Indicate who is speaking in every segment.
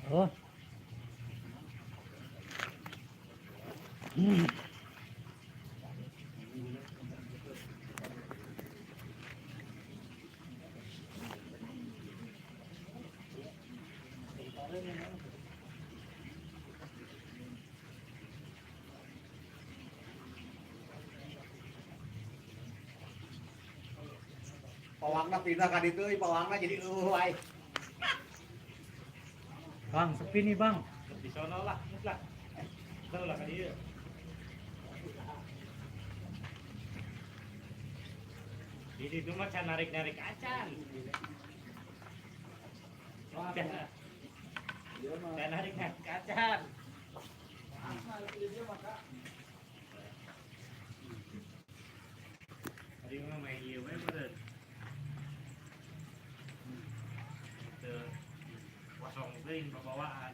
Speaker 1: Oh.
Speaker 2: Pawangna pindah ka ditu euy, pawangna jadi eueuh wae.
Speaker 1: Bang, sepi nih, Bang.
Speaker 3: Di sono lah, geus lah. Tahu lah ka dieu. Di situ mah can narik-narik acan. Can can narik-narik acan. Tadi mah main ieu we meureun. Teu kosong teuing babawaan.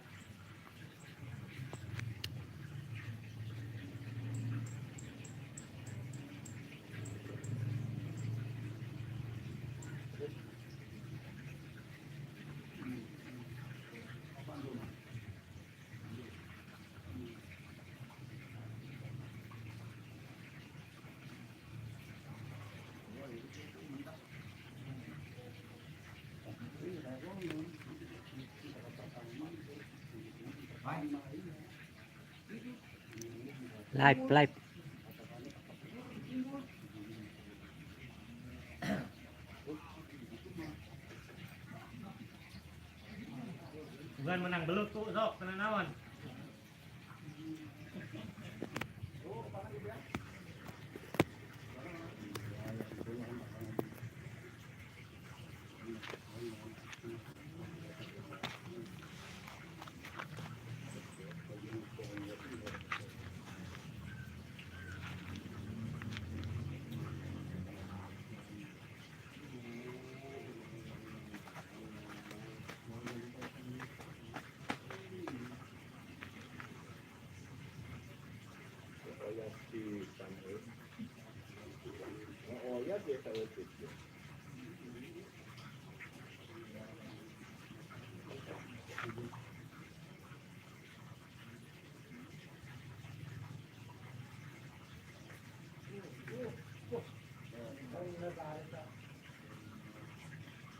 Speaker 1: Live, live.
Speaker 3: Bukan menang belut tuh, sok tenang naon.
Speaker 4: Oyat pisan euy. Oyat ya saeutik.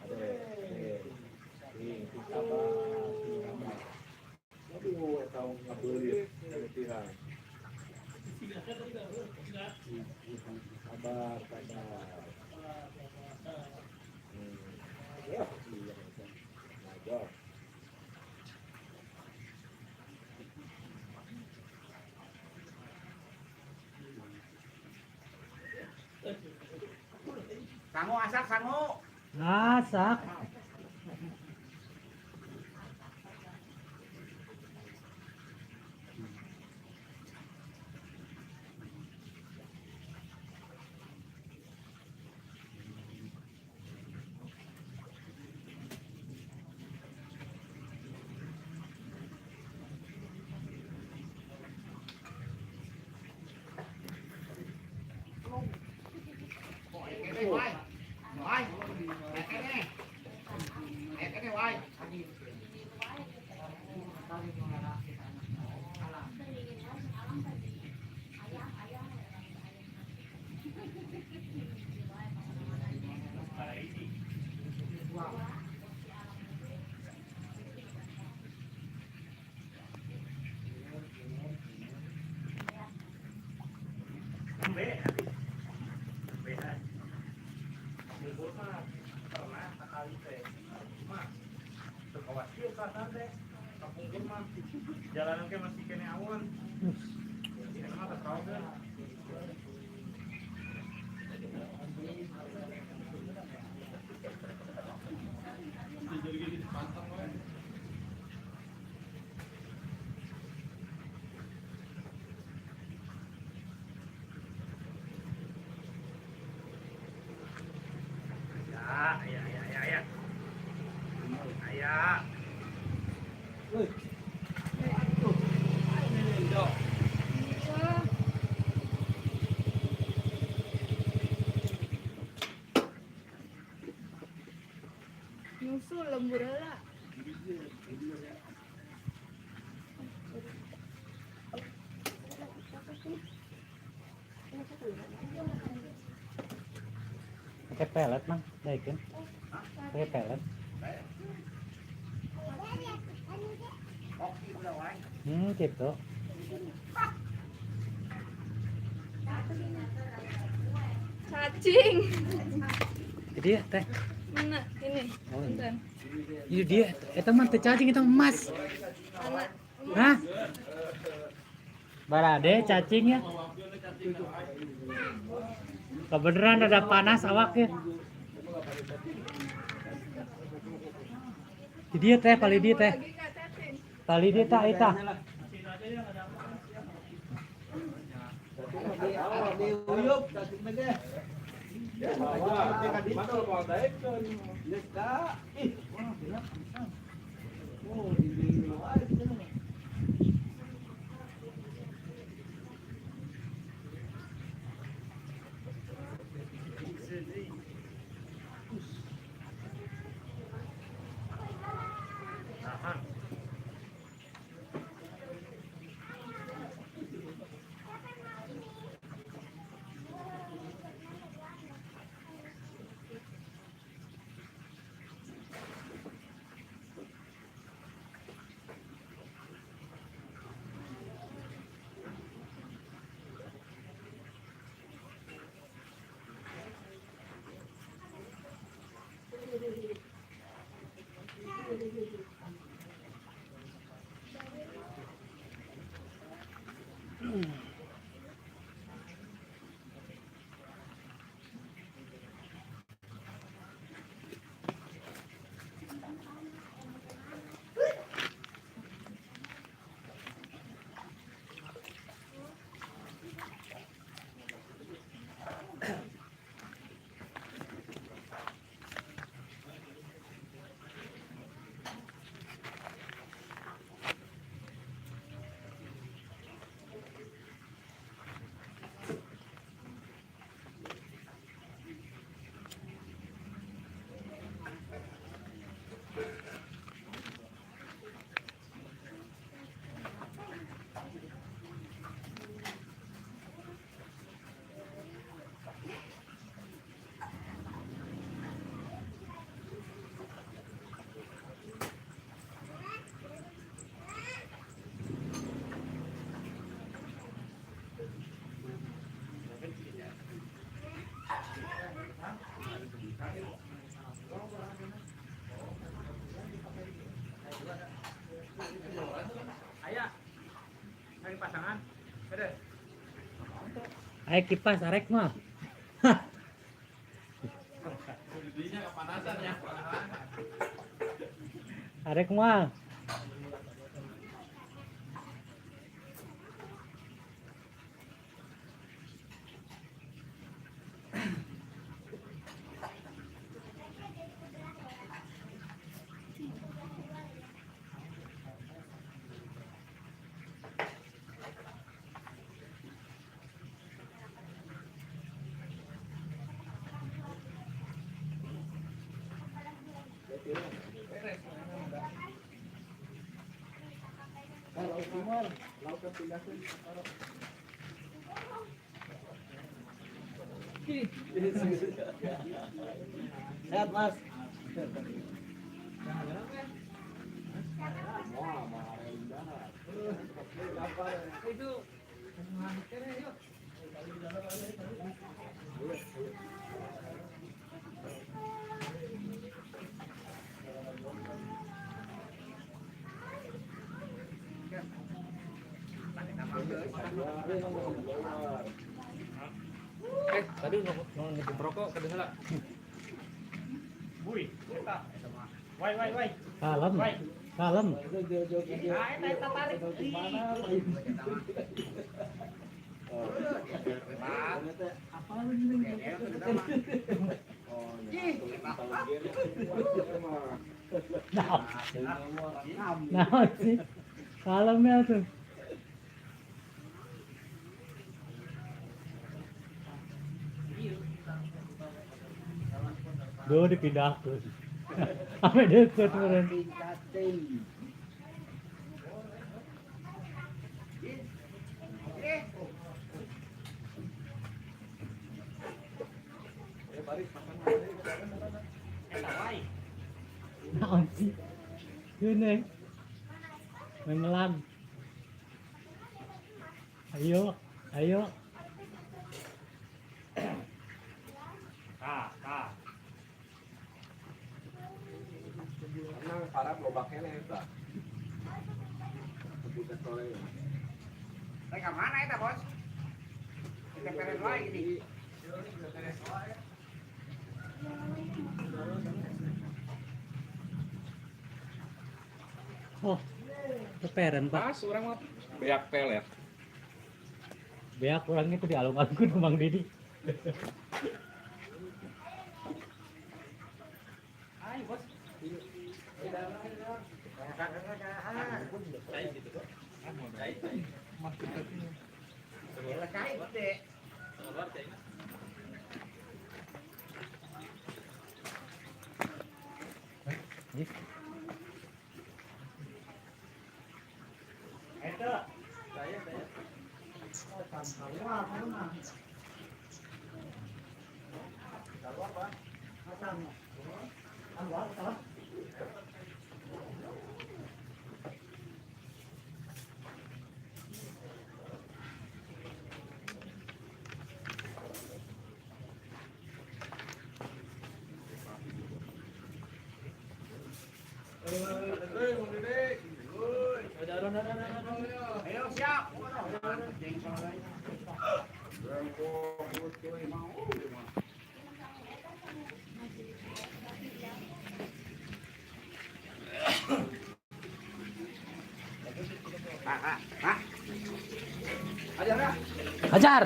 Speaker 4: Ade, ade. Ih, sabar, sabar. Aduh, eta ngabeulit leutikhan. Sabar, sabar. Ya, iya, najor.
Speaker 2: Sangu asak sangu.
Speaker 1: Asak.
Speaker 2: Wae. Wae. Ekene. Ekene wae.
Speaker 3: Embe. Embe. Libur mah pernah sekali teh. Mah teu kawas ieu perasaan teh. Kapungkur mah jalanan ke masih kene awon. Ini mah teu kaogeun. Ya, ya, ya, ya, ya. Aya.
Speaker 5: Nyusul lembur heula.
Speaker 1: Pakai pelet, Mang. Daekeun. Pakai pelet.
Speaker 2: Koki udah wae.
Speaker 1: Gitu.
Speaker 5: Cacing.
Speaker 1: Jadi ya, teh.
Speaker 5: Mana? Ini.
Speaker 1: Oh, ini.
Speaker 5: Punten.
Speaker 1: Itu dia, eta mah teu cacing, eta emas.
Speaker 5: Anak.
Speaker 1: Hah? Barade cacing ya. Kebeneran ada panas awaknya. Di dia teh, pali dia teh.
Speaker 5: Lagi nggak cacing?
Speaker 1: Pali dia tah eta.
Speaker 4: Diuyup cacing teh. Ih. Oh, di luar itu mah.
Speaker 3: Ayah. Cari pasangan. Ada.
Speaker 1: Ayo kipas arek mah.
Speaker 3: Jadinya kepanasan ya.
Speaker 1: Arek mah.
Speaker 4: Lauk timur, lauk kepindahan. Sehat, Mas. Wah, mahal banget.
Speaker 3: Itu. Tadi ngomong rokok kada salah. Bui, eta eta mah. Wai wai wai.
Speaker 1: Kalem. Kalem.
Speaker 3: Ah, eta eta tarik.
Speaker 1: Nah, nah sih. Kalemnya tuh. Duh dipindahkeun. Ame deukeut meureun.
Speaker 4: Cacing.
Speaker 3: Eta wae.
Speaker 1: Naon sih? Ini. Memelan. Ayo, ayo.
Speaker 3: Tah, tah.
Speaker 4: Emang parah loba keneh eta. Kebuka sore.
Speaker 2: Rek ka mana eta, Bos? Kita peren wae gini.
Speaker 1: Oh, keperen Pak.
Speaker 6: Pas urang mah beak pelet.
Speaker 1: Beak kurang itu di alung-alung Mang Didi.
Speaker 3: Ayo, Bos.
Speaker 2: Cai gede.
Speaker 3: Eta.
Speaker 2: Ayo siap. Pak, Pak.
Speaker 1: Hajar.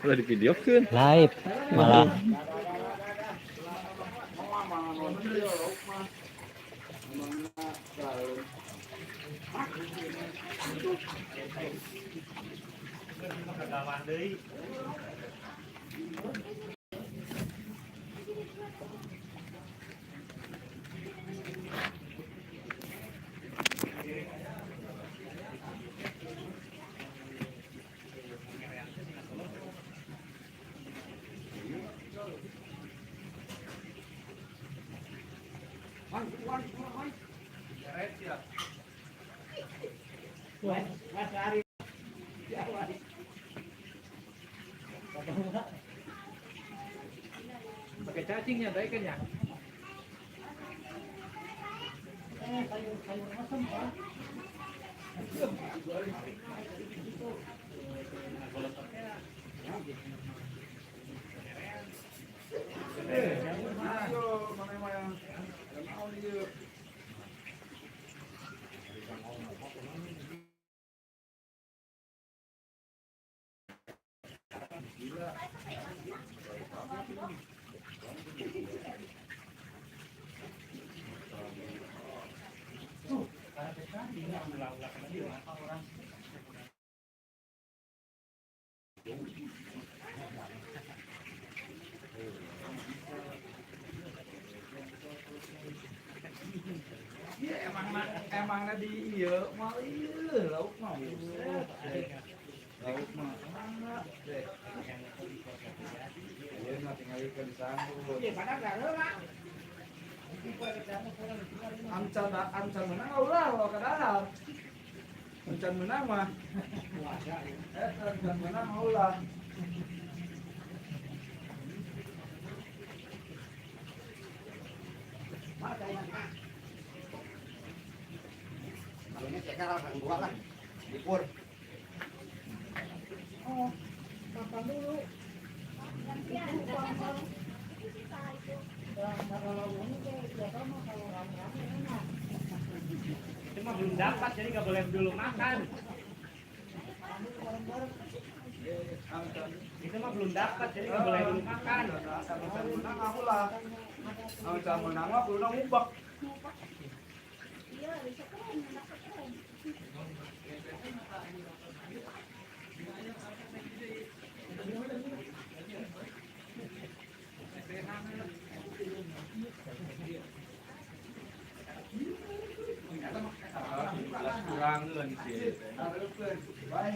Speaker 6: Udah divideokeun.
Speaker 1: Live malah.
Speaker 3: Kagawah deui.
Speaker 1: Mas lari.
Speaker 6: Pakai cacingnya tadi kan ya.
Speaker 1: Sayur sayur asem Pak.
Speaker 6: Iya emang di ieu mah ieu lauk mah buset. Lauk mah mangga deh.
Speaker 4: Ieu mah tingalikeun disambut.
Speaker 2: Iya, padahal enggak heula.
Speaker 6: Ancan ancan menang ulah lo kadahar. Ancan menang mah. Ancan menang ulah.
Speaker 2: Kalau ini cekar akan gua lah. Dipur.
Speaker 4: Oh, makan dulu.
Speaker 3: Itu mah belum dapat jadi nggak boleh dulu makan. Itu mah belum dapat jadi nggak boleh dulu makan.
Speaker 6: Ancan menang ulah. Ancan menang mah kudu ngubek.
Speaker 5: Iya, bisa keren, enak keren.
Speaker 6: Sorangeun sih.
Speaker 4: Hareupeun. Bae.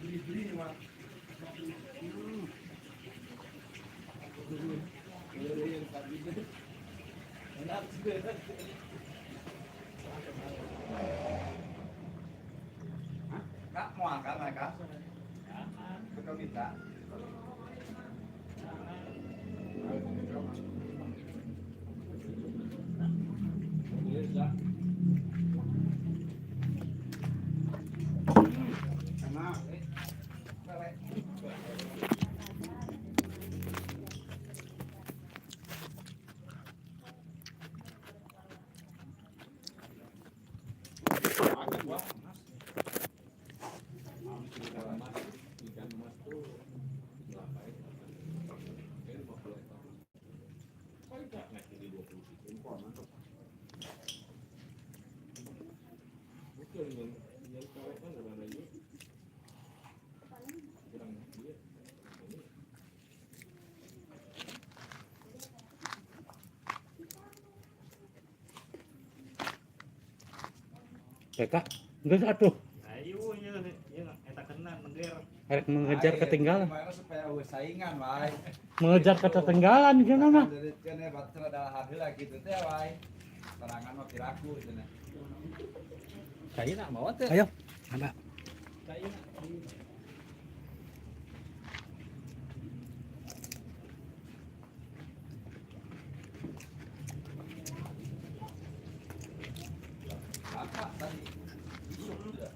Speaker 4: Beli-beli mah. Enak. Kak mau angkat mereka? Betul minta. Enak. Ikan emas tuh berapa ya? Kayaknya 50 ekor. Naik jadi 20 impor mantap. Betul yang cewek kan udah ada juga. Kurang dia. Ini.
Speaker 1: TK geus atuh.
Speaker 3: Ayo ieu ieu eta kena neger.
Speaker 1: Erek mengejar ketinggalan.
Speaker 6: Gimana supaya eueuh saingan wae.
Speaker 1: Mengejar ketertinggalan gimana mah.
Speaker 6: Jadi kan batur adalah heula gitu teh wae. Serangan mah piraku cenah.
Speaker 4: Kayaknya mau teh.
Speaker 1: Ayo, ada.
Speaker 6: Bapak tadi. Isuk sudah.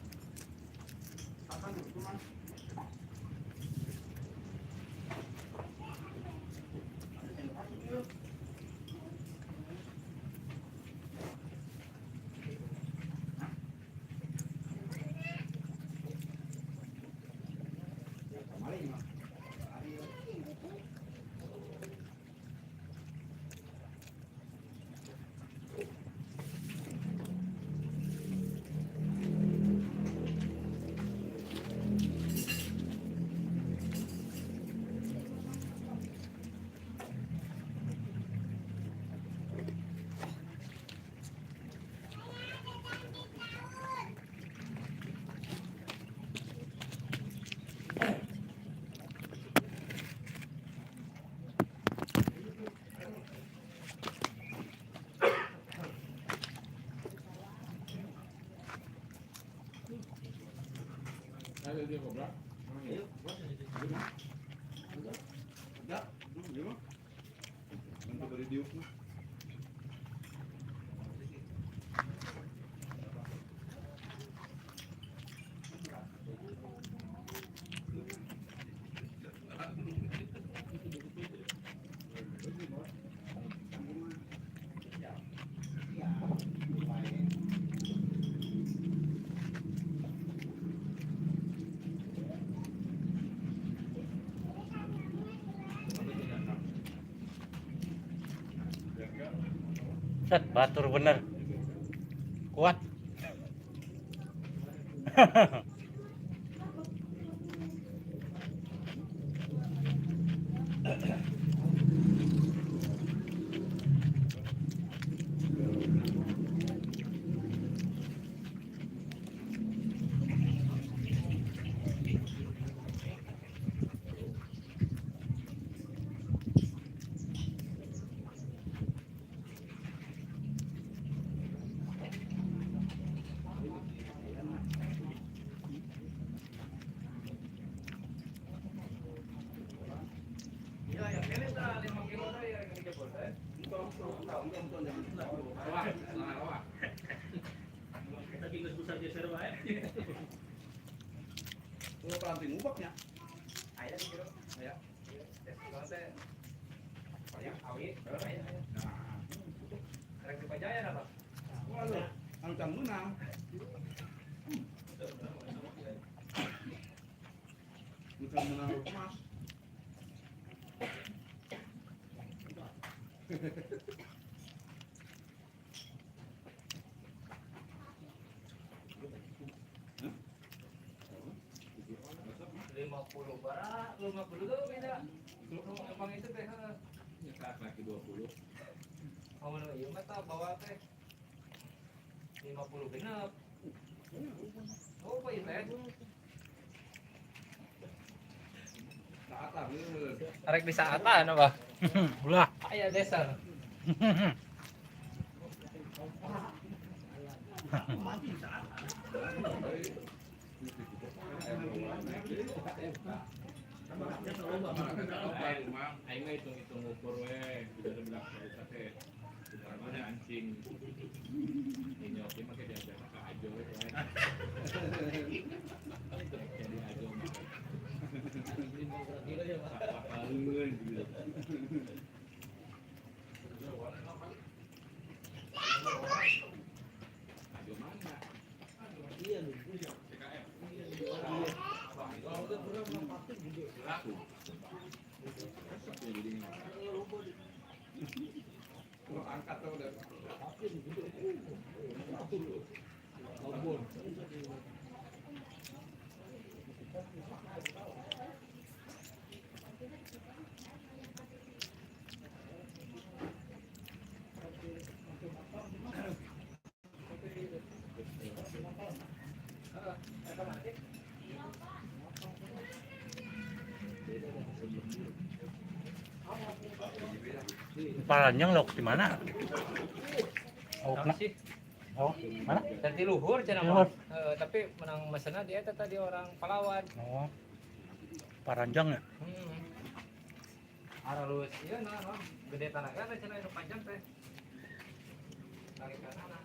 Speaker 4: Ada dia kobra.
Speaker 6: Enggak, gimana?
Speaker 4: Untuk beri diuk mah.
Speaker 1: Set batur bener. Kuat.
Speaker 6: Bara, 50 tuh beda. Emang itu teh.
Speaker 4: Nyetak lagi 20.
Speaker 6: Oh, iya mah tah bawa teh. 50 genep. Oh, apa itu teh? Arek bisa atan apa?
Speaker 1: Ulah.
Speaker 6: Aya desa.
Speaker 4: Aing mah hitung-hitung ukur we, udah bilang ke teh. Mana anjing. Ini oke mah kayak diajak ke ajo we. Jadi ajo mah. Sapakeun gitu. Ajo mana? Iya, CKM.
Speaker 1: Paranjang lauk di mana? Lauk
Speaker 6: Naon sih?
Speaker 1: Oh, mana?
Speaker 6: Dari luhur cenah
Speaker 1: Luhur.
Speaker 6: mah. Tapi menang mesena dia teh tadi orang Palawan.
Speaker 1: Oh. Paranjang ya?
Speaker 6: Aralus ieu nah, nah, gede tanaga teh cenah nu panjang teh. Tarikanana.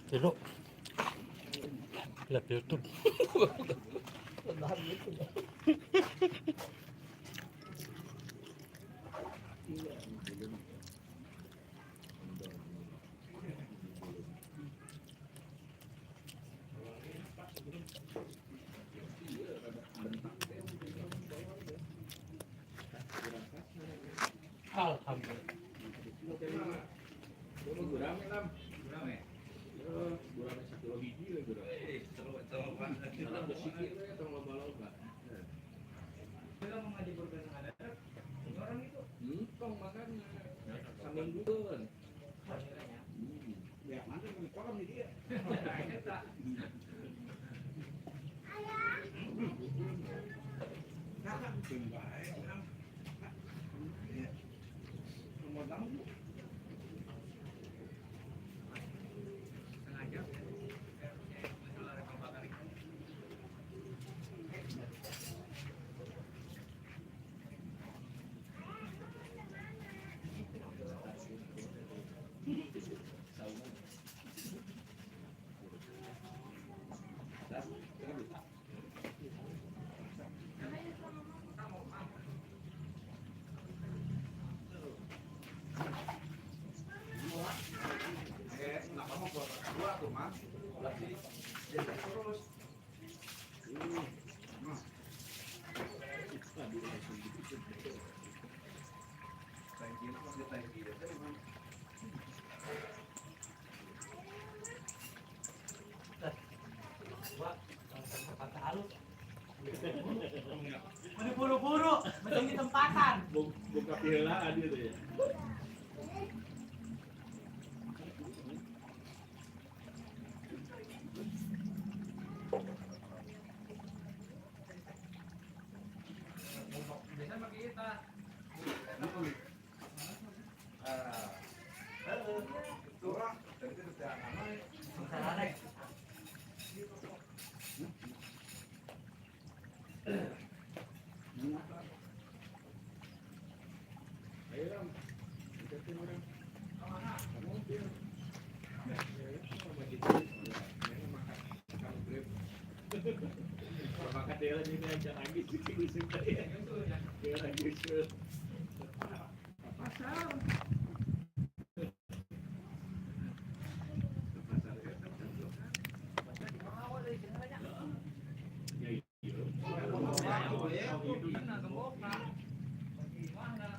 Speaker 1: Tilu. Lihat YouTube. Alhamdulillah.
Speaker 4: Gurame lam. Gurame. Gurame 1 hiji we gurame. Tong makan saminggueun.
Speaker 2: Ya, nanti di kolam di dia.
Speaker 3: Mau buru-buru, macam di tempatan.
Speaker 4: Buka pihelaan gitu ya.
Speaker 6: Biasanya pakai kita.
Speaker 4: Ayo Ram. Iketin orang. Mobil. Makan dia lagi aja lagi dia lagi pasar. Ya iya.
Speaker 6: Gimana gembokna? Gimana?